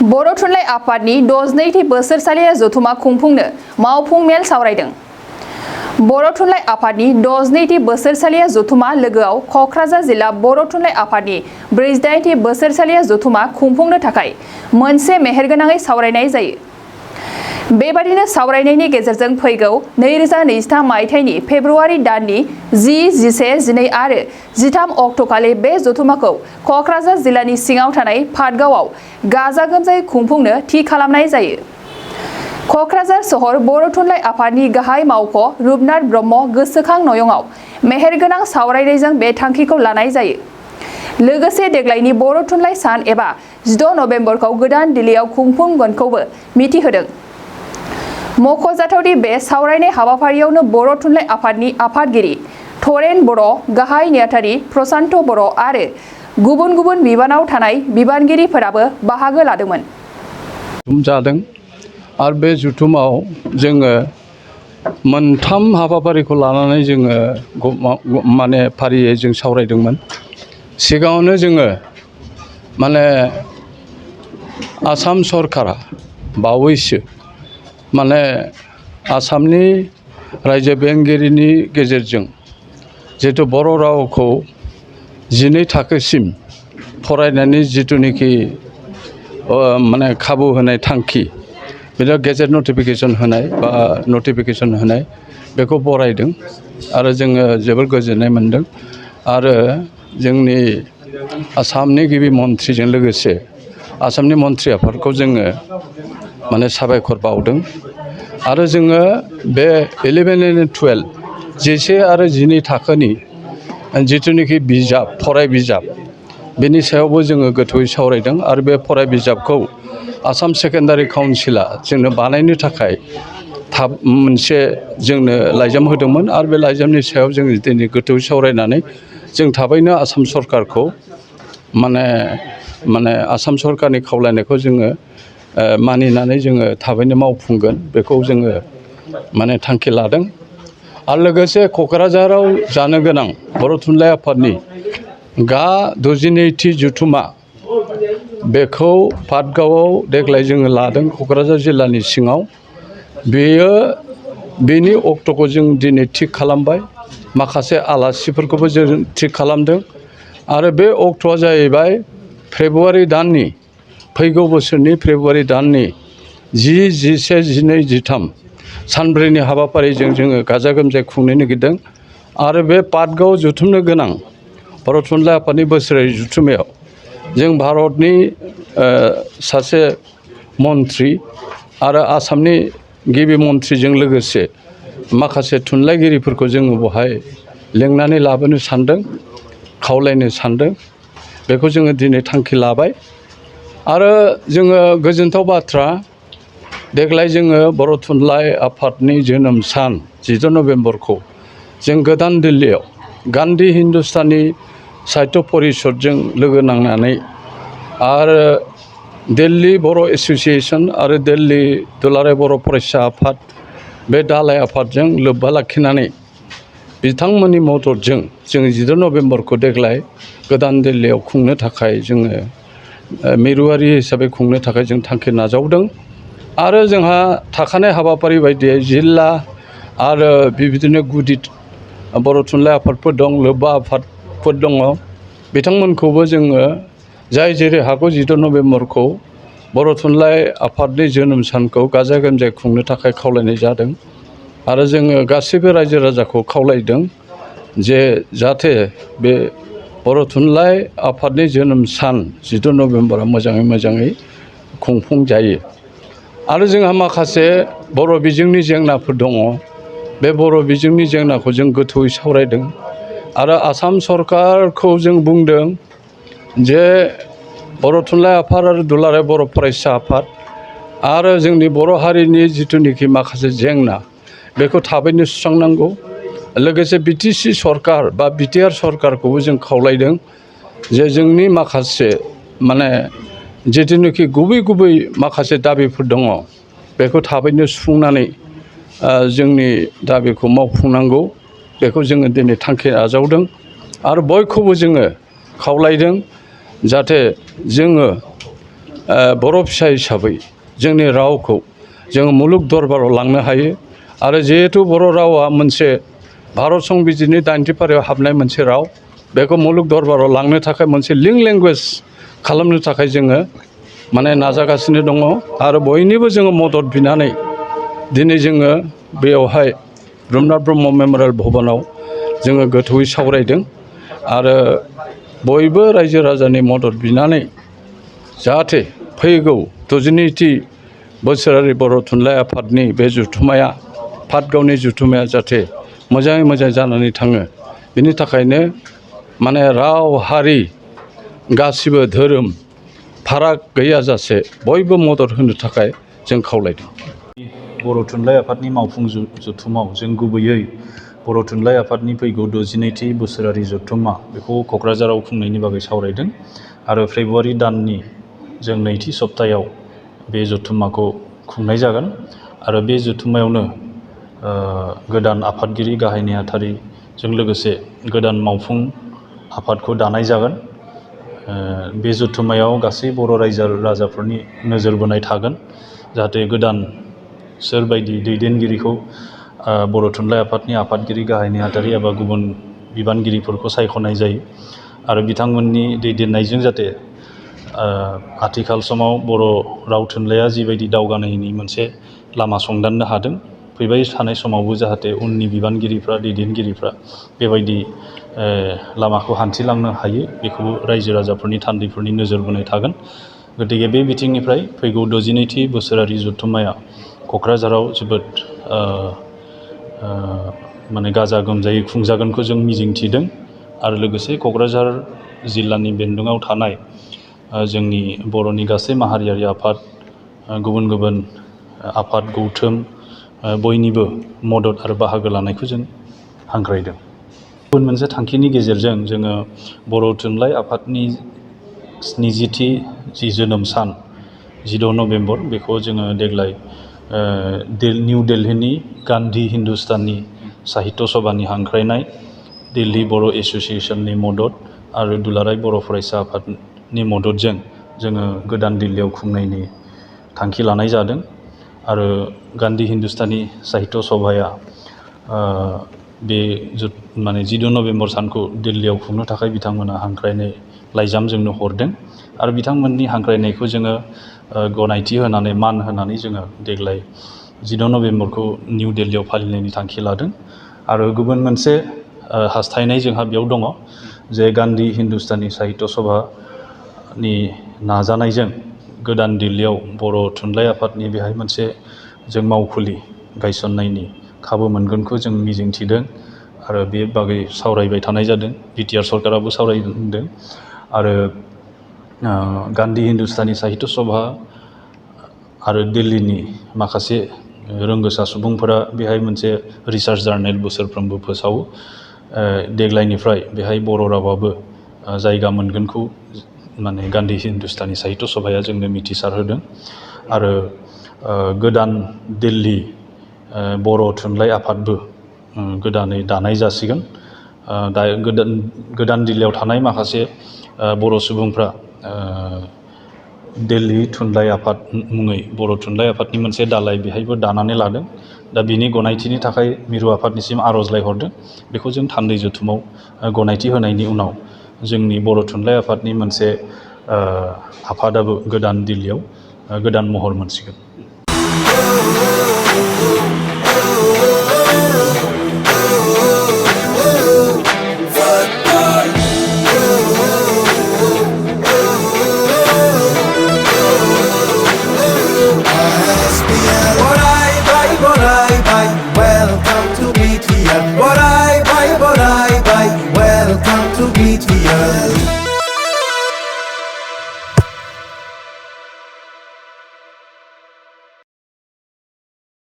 बर' थुनलाइ आफादनि 62थि बोसोरसालिया जथुमा खुंफुंनो मावफुं मेल सावरायदों। बर' थुनलाइ आफादनि 62थि बोसोरसालिया जथुमा लोगोआव क'क्राझार जिल्ला बर' थुनलाइ आफादनि 48थि बोसोरसालिया जथुमा खुंफुंनो थाखाय मोनसे मेहेरगोनाङै सावरायनाय जायो। बेबादिनो सावरायनायनि गेजेरजों फैगौ 2023 मायथाइनि फेब्रुवारि दाननि 10, 11, 12 आरो 13 अक्ट'खालि बे जथुमाखौ क'क्राझार जिल्लानि सिङाव थानाय पाटगावआव गाजा गोमजायै खुंफुंनो थि खालामनाय जायो। क'क्राझार सहर बर' थुनलाइ आफादनि गाहाय मावख' रुपनाथ ब्रह्म गोसोखां नयंआव मेहेरगोनां सावरायनायजों बे थांखिखौ लानाय जायो। लोगोसे देग्लायनि बर' थुनलाइ सान एबा 16 नबेम्बरखौ गोदान दिल्लीआव खुंफुंगोनखौबो मिथिहोदों। मख'जाथावदि बे सावरायनाय हाबाफारियावनो बर' थुनलाइ आफादनि आफादगिरि थरेन बर', गाहाय नेहाथारि प्रसान्त बर' आरो गुबुन गुबुन बिबानाव थानाय बिबानगिरिफोराबो बाहागो लादोंमोन। जादों आरो बे जथुमाव जोङो मोनथाम हाबाफारिखौ लानानै जोङो माने फारियै जों सावरायदोंमोन। सिगाङावनो जोङो माने आसाम सरकारा बावैसो माने आसामनि रायजो बेंगिरिनि गेजेरजों जिहेथु बर' रावखौ 12 थाखोसिम फरायनायनि जिथुनिखि माने खाबु होनाय थांखि बेयाव गेजेट नटिफिकेसन होनाय बा नटिफिकेसन होनाय बेखौ बरायदों आरो जोङो जोबोर गोजोननाय मोनदों आरो जोंनि आसामनि गिबि मन्थ्रिजों लोगोसे आसामनि मन्थ्रि आफादखौ जोङो माने साबायखर बावदों आरो जोङो बे 11 and 12 11 आरो 12 थाखोनि जिथुनिखि बिजाब फराय बिजाब बेनि सायावबो जोङो गोथौयै सावरायदों आरो बे फराय बिजाबखौ आसाम सेकेन्डारि काउन्सिला जोंनो बानायनो थाखाय मोनसे जोंनो लाइजाम होदोंमोन आरो बे लाइजामनि सायाव जों दिनै गोथौयै सावरायनानै जों थाबैनो आसाम सरकारखौ माने आसाम सरकारनि खावलायनायखौ जोङो मानिनानै जोङो थाबैनो मावफुंगोन बेखौ जोङो माने थांखि लादों। आरो लोगोसे क'क्राझाराव जानो गोनां बर' थुनलाइ आफादनि 62थि जथुमा बेखौ पाटगावआव देग्लाय जोङो लादों क'क्राझार जिल्लानि सिङाव। बेनि अक्ट'खौ जों दिनै थिग खालामबाय, माखासे आलासिफोरखौबो जों थिग खालामदों आरो बे अक्ट'आ जाहैबाय फेब्रुवारि दाननि फैगौ बोसोरनि फेब्रुवारि दाननि 10, 11, 12, 13 सानब्रैनि हाबाफारिजों जोङो गाजा गोमजायै खुंनो नागिरदों आरो बे पाटगाव जथुमनो गोनां बर' थुनलाइ आफादनि बोसोरारि जथुमायाव जों भारतनि सासे मन्थ्रि आरो आसामनि गिबि मन्थ्रिजों लोगोसे माखासे थुनलाइगिरिफोरखौ जोङो बेवहाय लेंनानै लाबोनो सानदों, खावलायनो सानदों। बेखौ जोङो दिनै थांखि लाबाय आरो जोङो गोजोनथाव बाथ्रा देग्लाय जोङो बर' थुनलाइ आफादनि जोनोम सान 16 नबेम्बरखौ जों गोदान दिल्लीयाव गान्धी हिन्दुस्तानी साहित्य परिषदजों लोगो नांनानै आरो दिल्ली बर' एस'सियेसन आरो दिल्ली दुलाराय बर' फरायसा आफाद बे दालाय आफादजों लोब्बा लाखिनानै बिथांमोननि मददजों जोङो 16 नबेम्बरखौ देग्लाय गोदान दिल्लीयाव खुंनो थाखाय जोङो मिरुआरि हिसाबै खुंनो थाखाय जों थांखि नाजावदों आरो जोंहा थाखानाय हाबाफारि बायदियै जिल्ला आरो बेबायदिनो गुदि बर' थुनलाइ आफादफोर दं, लोब्बा आफादफोर दङ। बिथांमोनखौबो जोङो जाय जेरै हागौ 16 नबेम्बरखौ बर' थुनलाइ आफादनि जोनोम सानखौ गाजा गोमजायै खुंनो थाखाय खावलायनाय जादों आरो जोङो गासैबो रायजो राजाखौ खावलायदों जे जाहाथे बे बर' थुनलाइ आफादनि जोनोम सान 16 नबेम्बरा मोजाङै खुंफुंजायो। आरो जोंहा माखासे बर' बिजोंनि जेंनाफोर दङ। बे बर' बिजोंनि जेंनाखौ जों गोथौयै सावरायदों आरो आसाम सरकारखौ जों बुंदों जे बर' थुनलाइ आफाद आरो दुलाराय बर' फरायसा आफाद आरो जोंनि बर' हारिनि जिथुनिखि माखासे जेंना बेखौ थाबैनो सुस्रांनांगौ। लोगोसे बिटिसि सरकार बा बिटिआर सरकारखौबो जों खावलायदों जे जोंनि माखासे माने जिथुनिखि गुबै माखासे दाबिफोर दङ बेखौ थाबैनो सुफुंनानै जोंनि दाबिखौ मावफुंनांगौ। बेखौ जोङो दिनै थांखि आजावदों आरो बयखौबो जोङो खावलायदों जाहाथे जोङो बर' फिसा हिसाबै जोंनि रावखौ जोङो मुलुग दरबाराव लांनो हायो आरो जिहेथु बर' रावा मोनसे भारत संबिजिरनि 80 फारियाव हाबनाय मोनसे राव बेखौ मुलुग दरबाराव लांनो थाखाय मोनसे लिंक लेंगुवेज खालामनो थाखाय जोङो माने नाजागासिनो दङ आरो बयनिबो जोङो मदद बिनानै दिनै जोङो बेयावहाय रुपनाथ ब्रह्म मेम'रियेल भबनाव जोङो गोथौयै सावरायदों आरो बयबो रायजो राजानि मदद बिनानै जाहाथे फैगौ 62थि बोसोरारि बर' थुनलाइ आफादनि बे जथुम्माया आफादगावनि जथुम्माया जाहाथे मोजाङै मोजां जानानै थाङो बिनि थाखायनो माने राव हारि गासिबो धोरोम फाराग गैयाजासे बयबो मदद होनो थाखाय जों खावलायदों। बर' थुनलाइ आफादनि मावफुं जथुमाव जों गुबैयै बर' थुनलाइ आफादनि फैगौ 62थि बोसोरारि जथुम्मा बेखौ क'क्राझाराव खुंनायनि बागै सावरायदों आरो फेब्रुवारि दाननि जों नैथि सप्तायाव बे जथुम्माखौ खुंनाय जागोन आरो बे जथुम्मायावनो गोदान आफादगिरि गाहाय नेहाथारिजों लोगोसे गोदान मावफुं आफादखौ दानाय जागोन। बे जथुम्मायाव गासै बर' रायजो राजाफोरनि नोजोर बोनाय थागोन जाहाथे गोदान सोरबायदि दैदेनगिरिखौ बर' थुनलाइ आफादनि आफादगिरि गाहाय नेहाथारि एबा गुबुन बिबानगिरिफोरखौ सायख'नाय जायो आरो बिथांमोननि दैदेननायजों जाहाथे आथिखाल समाव बर' राव थुनलाइया जिबायदि दावगानायनि मोनसे लामा संदाननो हादों फैबाय थानाय समावबो जाहाथे उननि बिबानगिरिफ्रा दैदेनगिरिफ्रा बेबायदि लामाखौ हान्थिलांनो हायो बेखौ रायजो राजाफोरनि थान्दैफोरनि नोजोर बोनाय थागोन। गतिके बे बिथिंनिफ्राय फैगौ 62थि बोसोरारि जथुम्माया क'क्राझाराव जोबोद माने गाजा गोमजायै खुंजागोनखौ जों मिजिंथिदों आरो लोगोसे क'क्राझार जिल्लानि बेन्दोङाव थानाय जोंनि बर'नि गासै माहारियारि आफाद गुबुन गुबुन आफाद गौथुम बयनिबो मदद आरो बाहागो लानायखौ जों हांख्रायदों। गुबुन मोनसे थांखिनि गेजेरजों जोङो बर' थुनलाइ आफादनि 70थि जि जोनोम सान 16 नभेम्बर बेखौ जोङो देग्लाय निउ दिल्लीनि गान्धी हिन्दुस्तानी साहित्य सभानि हांख्रायनाय दिल्ली बर' एस'सियेसननि मदद आरो दुलाराय बर' फरायसा आफादनि मददजों जोङो गोदान दिल्लीयाव खुंनायनि थांखि लानाय जादों आरो गान्धी हिन्दुस्तानी साहित्य सभाया बे माने 16 नभेम्बर सानखौ दिल्लीयाव खुंनो थाखाय बिथांमोना हांख्रायनाय लाइजाम जोंनो हरदों आरो बिथांमोननि हांख्रायनायखौ जोङो गनायथि होनानै मान होनानै जोङो देग्लाय 16 नभेम्बरखौ निउ दिल्लीयाव फालिनायनि थांखि लादों आरो गुबुन मोनसे हास्थायनाय जोंहा बेयाव दङ जे गान्धी हिन्दुस्तानी साहित्य सभानि नाजानायजों गोदान दिल्लीयाव बर' थुनलाइ आफादनि बेहाय मोनसे जों मावखुलि गायसननायनि खाबु मोनगोनखौ जों मिजिंथिदों आरो बे बागै सावरायबाय थानाय जादों। बिटिआर सरकाराबो सावरायदों आरो गान्धी हिन्दुस्तानी साहित्य सभा आरो दिल्लीनि माखासे रोंगोसा सुबुंफोरा बेहाय मोनसे रिसार्च जार्नेल बोसोरफ्रोमबो फोसावो। देग्लायनिफ्राय बेहाय बर' रावाबो जायगा मोनगोनखौ माने गान्धी हिन्दुस्तानी साहित्य सभाया जोंनो मिथिसार होदों आरो गोदान दिल्ली बर' थुनलाइ आफादबो गोदानै दानाय जासिगोन। दा गोदान दिल्लीयाव थानाय माखासे बर' सुबुंफ्रा दिल्ली थुनलाइ आफाद मुङै बर' थुनलाइ आफादनि मोनसे दालाय बेहायबो दानानै लादों। दा बिनि गनायथिनि थाखाय मिरु आफादनिसिम आर'जलाइ हरदों बेखौ जों थान्दै जथुमाव गनायथि होनायनि उनाव जोंनि बर' थुनलाइ आफादनि मोनसे आफादाबो गोदान दिल्लीयाव गोदान महर मोनसिगोन।